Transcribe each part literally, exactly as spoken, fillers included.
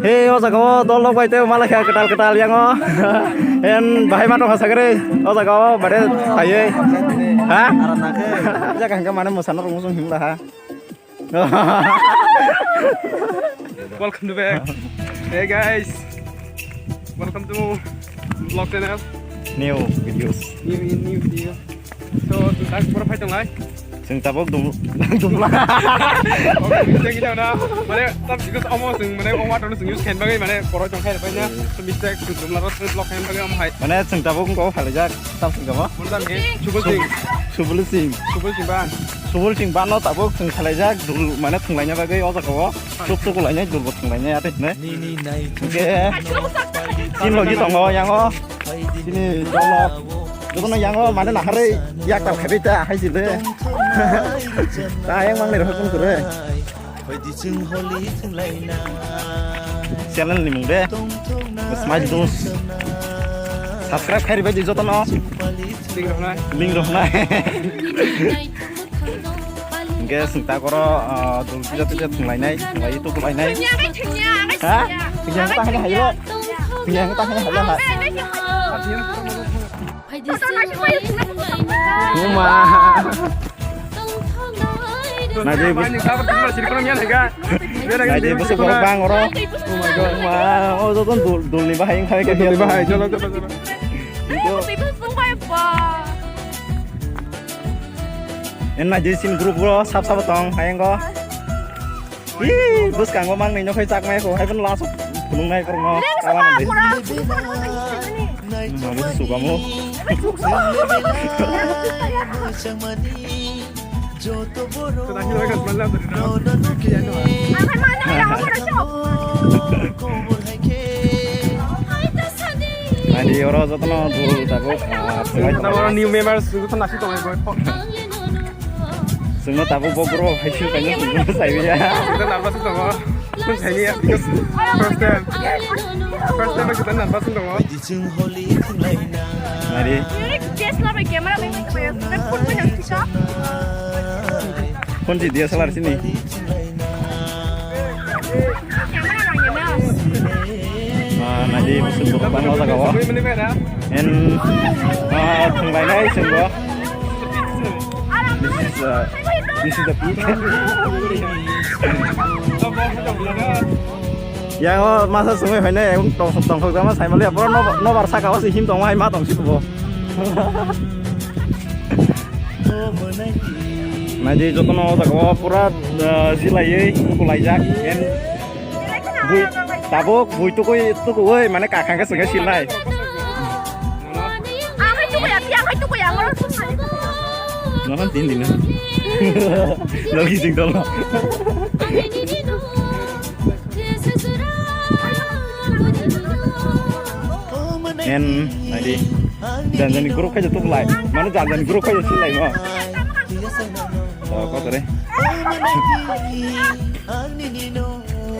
He, o jaga o dol rok bai tei malai kha kwtal kwtal yango. En bahai ma tongkha sagri. O jaga o bare thaiwi. Ha? Jaga hingke mane mwsana rok muchung himla ha. Welcome to back. Hey guys. Welcome to vlog channel. New videos. New, new video. So, tang pura phai tonglai. Chwng tabuk dum-, dumla. Oke, mistake gila na. Mane, tam because omo chwng, mane, omo water no chwng use khaina bagwi, mane, koroi tong khai bai na. So, mistake, chwng dumla ro, chwng block khaina bagwi omo hai. Mane, chwng tabuk wngkha o phalajak, tam chwng kamo? Murda ni, Subul Singh. Subul Singh. Subul Singh ban. Subul Singh ban no tabuk chwng phalajak, dul, mane, thwnglaina bagwi o jaga o. Chuk chuk lainai, dul bo thwnglainai, ate hinai. Hingke, chini logi tongo, yango. Chini dolok. Jotono yango mane naharwi yak tal khabi ta hai sile. Ta yang mang ni rohok kung kure. Channel ni mung de. Smile dos. Subscribe khairi bai di jotono. Link rohna. Link rohna. Hingke chwng ta koro, ah, dul pija pija thwnglainai, thwnglai tubulainai. Thwngya, thwngya, thwngya. Ha? Thwngya wngkha ta haino hailo. Thwngya wngkha ta haino hailo ha. Uma. Naidi bus-, naidi bosok borok bang oro. Oh my God. Uma, oh, joto dul, dul ni bahai wngkha. Dul ni bahai, cholo, cholo, cholo. Itu. People sung bai ba. En naidi sin group o sap sap tong, hayang go. Ih, bwskango mang nino khai chak mai ko, hai phano last phunung nai kormo. Kawan di. Mabo sukamo. Naidi oro jotono dul tabuk, ah, thwngwi tongo. New members joto nasi tongo. Chwngno tabuk bo group hai sui kaino chwngno saiwi ya. Kita nervous tongo. Chwng saiwi ya. First time. First time kita nervous tongo. Nari. Phone si D S L R sini. Ah, naidi musuh buruk bang o jaga o. En, ah, thwnglainai chwngbo. This is, uh, this is the peak. Yang o masa sungwi hoine tong tong thok jama sai mali pura no no bar saka o si him tong hai ma tong si bo. Naidi jotono o jaga o pura, ah, silaiwi kulaijak. En bui tabuk bui tukui tukuwi mane kakhang khe chwngkhe silnai. Ang hai tukuya, ang hai tukuya, ang hai tukuya. Nohon tin din. Logi jing dolo. En, naidi. Janjani group khai jatuklai. Mane janjani group khai jatuklai mo. Oh, kok re.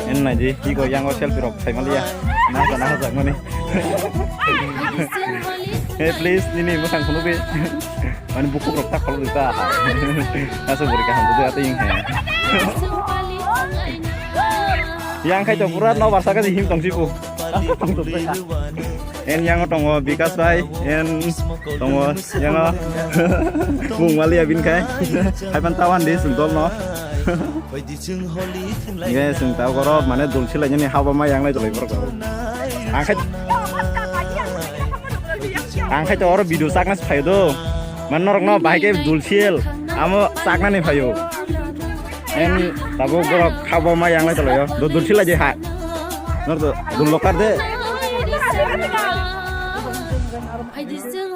En naidi, iko yango selfie rok khai maliya. Na sa na sa mani. Hey, please, nini musang khunu be. Mane bukhuk rok tak kholo ta. Asa bori kaham tu ata ing hai. Yang khai to pura no barsa ka him tong sipu. En yang tongo Bikas bai, en tongo yang bung mali abin khai. Hai pan tawan di sundol no. Ye sung ta goro mane dul silai ni haba ma yang lai dulai borok. Ang khai, ang khai to oro video sakna phai do. Man norok no bahai ke dul sil. Amo sakna ni phaio. En tabuk borok khabo ma yang lai tolo yo. Do dul sila je ha. Nor do dul lokar de.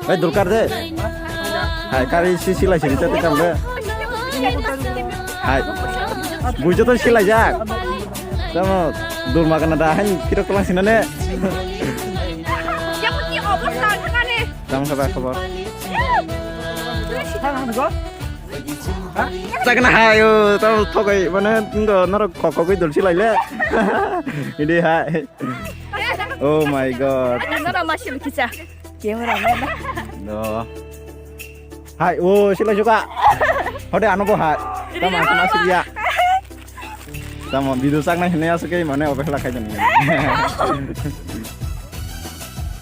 Hai dul kar de. Hai kari si sila sini tete kam de. Hai. Bujo to sila jak. Tamo dul magana da hai kiro kolang sina ne. Tamo khabar khabar. Sakna hai o, tamo thokai mane ngo norok khokogwi dul silai le. Ini hai. Oh my God. Nara masil kisa. Camera man. No. Hai, o silai suka. Hode ano bo hai. Tamo ang masil ya. Tamo video chaknai hinwi aswk khe mane obehela khaidani.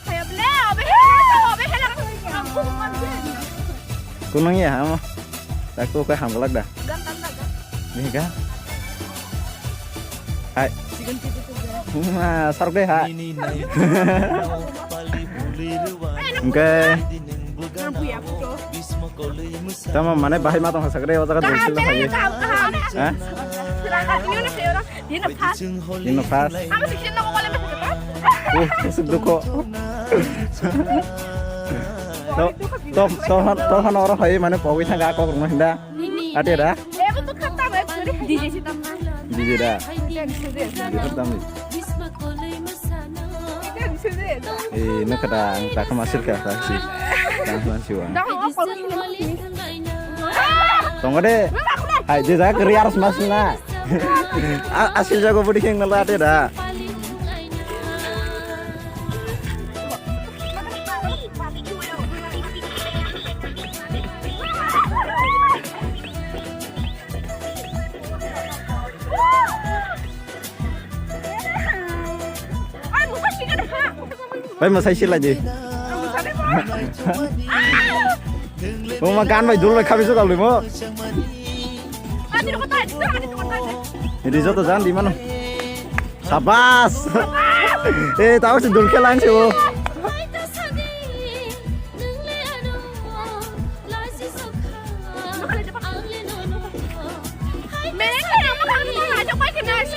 Khayable, obehela, obehela. Kunung ya, amo. Tak tu khe hamgalak da. Gan tan da, gan. Ni ga? Hai. Chicken pizza tu ga. Ma, saruk deh, ha. Oke. Tamo mane bahai ma tong sakre o jaga dulsil da hai. Ha? Dino pas. Dino pas. Uh, suk dukho. To, to, to, to hano oro hai mane pogwi thanga kok rwma hinda. Ate da? D J da? D J da. Eh, no kada ang tak masir ka tak si. Tang man si wa. Tongo de. Hai, je jaga kiri harus masuk na. A-, asil jago budi keng nala ate da. Bai, mwsai silai di. Omo gan bai dul bai khabi suka limo. Ri joto jan di mano. Sabas. Eh, tao si dul khe lang si o.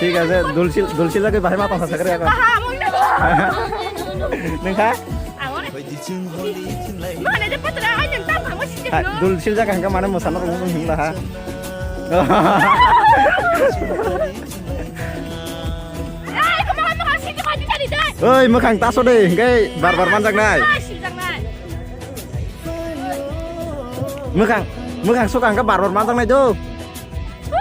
Thik ase, dulsil, dulsil lagi bahai ma tongsa sakre ya. Nengkha? Hai, dulsil jaga hingke mane mosana rong hingla ha. Oi, mwkhang taso de, hingke bar bar manjak nai. Mwkhang, mwkhang suka hingke bar bar manjak nai do.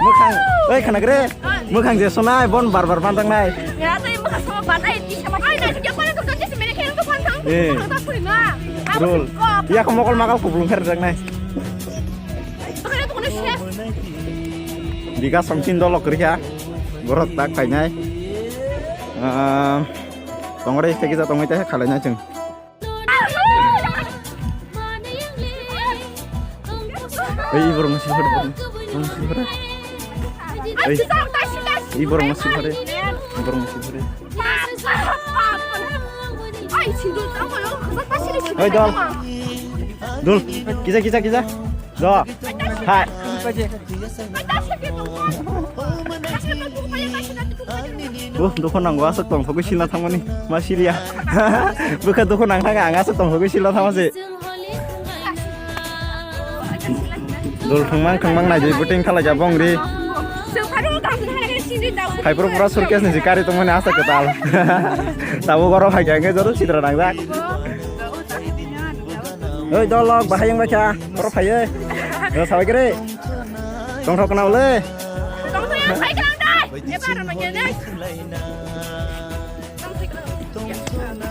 Mwkhang, oi, khana gre. Mwkhang je sonai, bon bar bar manjak nai. Ya, tei mwkhang sama ban, ai, di sama. Ai, na, dia paling kerja sih, mereka yang ke pantang. Eh. Pantang tak pernah. Rul. Ya, ko mokol makal kublung kher jak nai. Biga songsin dolok kri ha. Borok tak painai. Ehm, tongore tegi ja tongoi te khalai nai chwng. Ei, borok nasi hore, borok nasi hore. Ei, borok nasi hore. Borok nasi hore. Oi, dol. Dol. Kisa, kisa, kisa. Do. Hai. Bo, dukho nango, aswk tongthogwi silna thangmani. Ma siliya. Bwkha dukho nangkha, ang aswk tongthogwi silna thangma se. Dol thangmang, thangmang naidi, bwtwi wngkha lai ja bongri. Hai pura pura suitcase ni si kari tongmani asa kwtal. Tabuk oro hai khe joto sitra nangjak. Oi, dolok, bahai wng baikha. Oro phaiye. Oro sabai kre. Tongthok kana ule.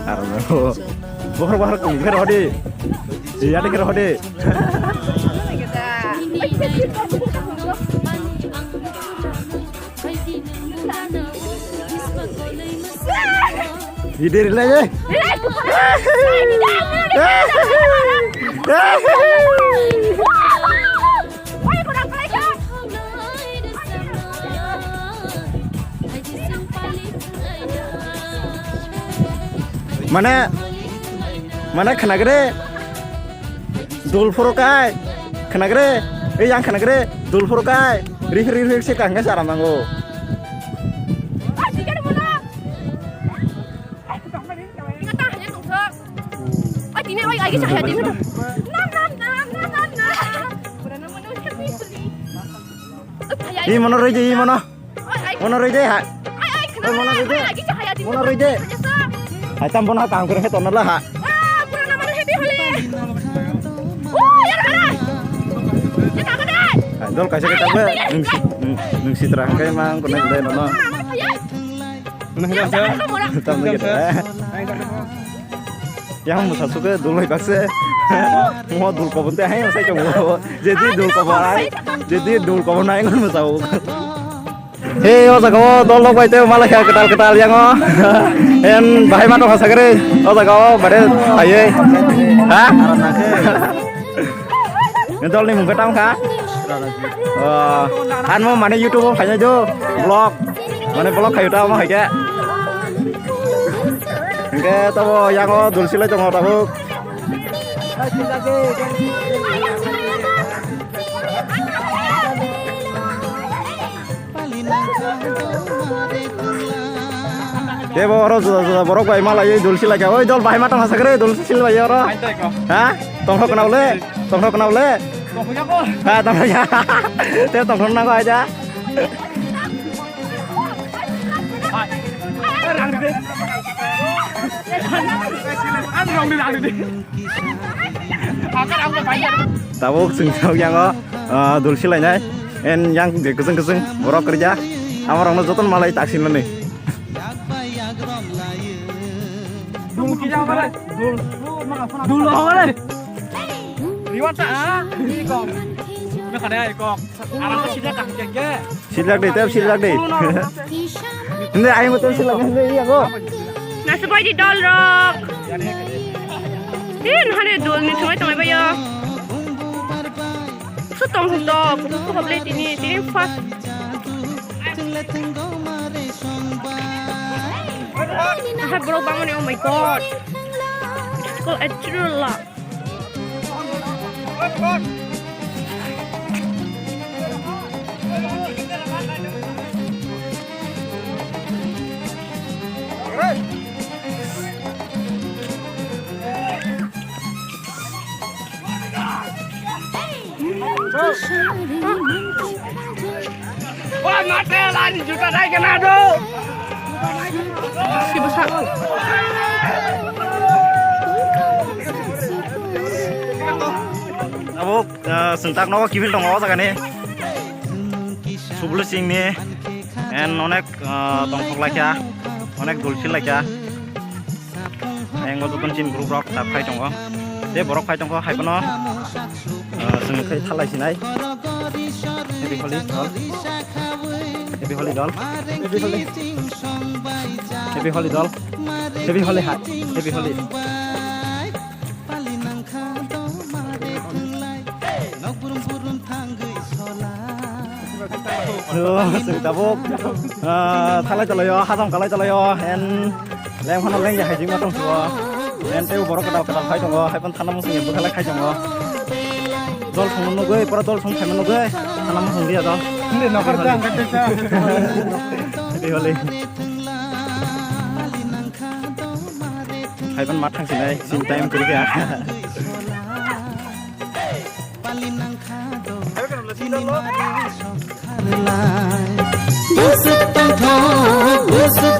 Aro no. Bohor bohor kung khe rodi. Iya de khe rodi. Idir le ye. Mane, mane khna gre. Dul phuru kai. Khna gre. Ei yang khna gre. Dul phuru kai. Rih rih rih se kang se aram nango. Imono roi de, imono. Mono roi de ha. Oi, mono roi de. Mono roi de. Hai tam bono ha kaham kore he tono la ha. Hai dol kaisa ke tabe nung si, nung, nung sitra hangkai mang kone gulai nono. Tam lagi. Yang musa suke dul bai bakse. Mo dul kobon te hai sai chong. Jadi dul kobon ai. Jadi dul kobon ai ngon musa. He, o jaga o dol rok bai tei malai kha kwtal kwtal yang o. En bahai ma tongkha sagri. O jaga o bare ayei. Ha? Dol ni mung khe tamo kha? O, ano mane YouTube o phainai do vlog. Mane vlog khayo ta mo hai khe. Hingke tamo yang o dul silai tongo tabuk. Tebo oro juda juda borok bai malai dul silai kha. Oi dol bahai ma tongkha sagri dul silai oro. Ha? Tongthok kwnao le? Tongthok kwnao le? Ha, tongthok ya. Te tongthok nango aja. Tabuk chwng thok yango, ah, dul silainai. En yang je kwchwng kwchwng borok kwrwija. Amorokno jotono malai tak sinlani. Dul kisa hole. Dul. Dul hole. Riwata, ah? Ini kok. Ini kada ya kok. Arang ke sila kah jengge. Silak de, tep silak de. Hindi, ayo mo tep silak, hindi, iya ko. Nasa boy di dol rok. Tin hari dol ni thumai thumai bayo. Sutong sutong, kuku hable tini, tini first. Aha, bro, bangun, oh my God. It's called a true love. Abo, ah, sengtak nogo kiphil tongo o jaga ni. Sublu sing ni, and onek, ah, tongthok laikha, onek dulsil laikha. Ayang o joton chin group rok tak phai tongo. Tei borok phai tongkho hai phano, ah, chwng khai thalai sinai. Happy Holi dol. Happy Holi dol. Happy Holi. Happy Holi dol. Happy Holi hai. Happy Holi. Chwng tabuk, ah, thalai tolaio, hajam kalai tolaio, and leng phano leng ya hai jingma tong suo, and tei borok kwtal kwtal phai tongo, hai phano thana mung sing bwkhalai khai tongo. Dol thangma nugwi, pura dol thang phaima nugwi, thana mung sing dia dol. Hindi, nokar ta, angkat ta. Happy Holi. Hai phano ma thang sinai, sin time kwrwi kha. Busuk tongthok, busuk